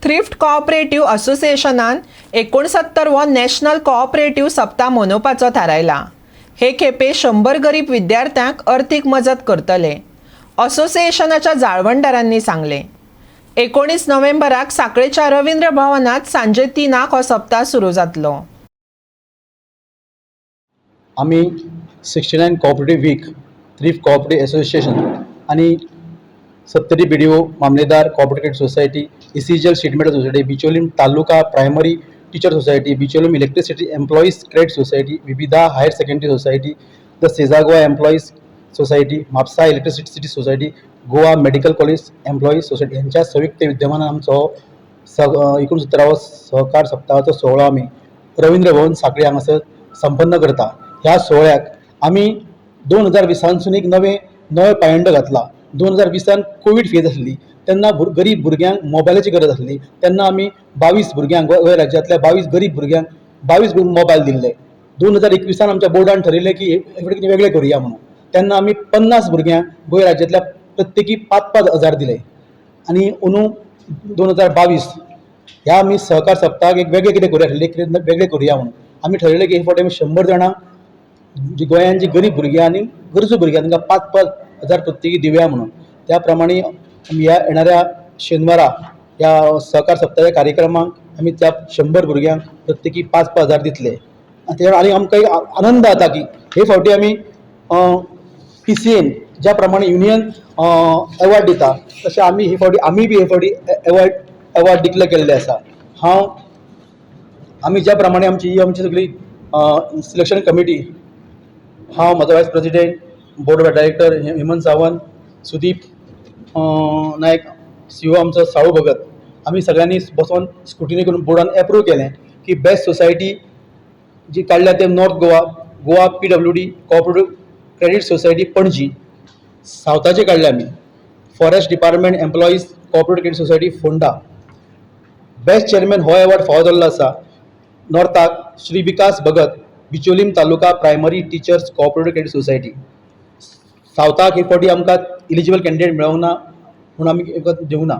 Thrift cooperative असोसिएशनान 69वो national cooperative सप्ता मनोवपाचो थारायला. हे खेपे 100 गरीब विद्यार्थ्यांक अर्थीक मजत करतले, असोसिएशनाच्या जाळवणदारांनी सांगलें. 19 नोव्हेंबराक सांखळेच्या रवींद्र भवनात सांजे 3क हो सप्ता सुरू जातलो. आमी 69 cooperative week thrift cooperative association आनी सत्तरी बीडीओ, मामलेदार cooperative society, ECGL sheet metal society, Bicholim taluka primary teacher society, Bicholim electricity employees credit society, विविधा higher secondary society, the Sesa Goa employees society, Mapusa electricity society, Goa medical college employees society यांच्या संयुक्त विद्यमानान आमचो हो 69वो सहकार सप्ताहाचो सुवाळो आमी रवींद्र भवन, सांखळी हांगासर संपन्न करता. ह्या सुवाळ्याक आमी 2020सानसून एक नवें नवें पायंडो घातला. 2020सान कोवीड फेज आसली तेन्ना गरीब भुरग्यांक मोबायलाची गरज आसली. तेन्ना आमी 22 भुरग्यांक, गोंय राज्यांतल्या 22 गरीब भुरग्यांक 22 मोबायल दिल्ले. 2021सान आमच्या बोर्डान ठरयलें की हे फावटी कितें वेगळें करुया म्हणून. तेन्ना आमी 50 भुरग्यांक गोंय राज्यांतल्या प्रत्येकी 5-5 हजार दिले. आनी अंदू 2022 ह्या आमी सहकार सप्ताक एक वेगळें कितें करुया आशिल्लें, कितें वेगळें करुया म्हणून आमी ठरयलें की हे फावटी आमी 100 जाणांक, जी गोंयान जी गरीब भुरगीं आनी गरजू भुरगीं, तांकां 5-5 हजार प्रत्येकी दिवया म्हणून. त्या प्रमाणे आमी ह्या येणाऱ्या शेनवारा ह्या सहकार सप्ताच्या कार्यक्रमाक आमी त्या 100 भुरग्यांक प्रत्येकी 5-5 हजार दितले. आनी ते आनी आमकां एक आनंद जाता की हे फावटी आमी पीसीएन ज्या प्रमाणे युनियन एवॉर्ड दिता, तशें आमी ही फावटी आमी बी हे फावटी एवॉर्ड डिक्लेर केल्ले आसा. हांव आमी ज्या प्रमाणे आमची ही आमची सगळी सिलेक्शन कमिटी, हांव, म्हजो vice president, board of director Hemant Sawant, Sudeep Naik, CO आमचो साळू भगत, आमी सगळ्यांनी बसोन स्क्रुटिनी करून बोर्डान एप्रूव केलें की बेस्ट सोसायटी जी काडल्या ते north Goa, Goa PWD cooperative credit society, Panaji. सावथाचे काडले आमी forest department employees cooperative credit society, Ponda. Best chairman हो एवॉर्ड फावो जाल्लो आसा नॉर्थाक श्री विकास Bhagat, Bicholim taluka primary teachers cooperative credit society. सावथाक हे फावटी आमकां इलिजिबल कॅन्डिडेट मेळोंक ना म्हणून आमी दिवंक ना.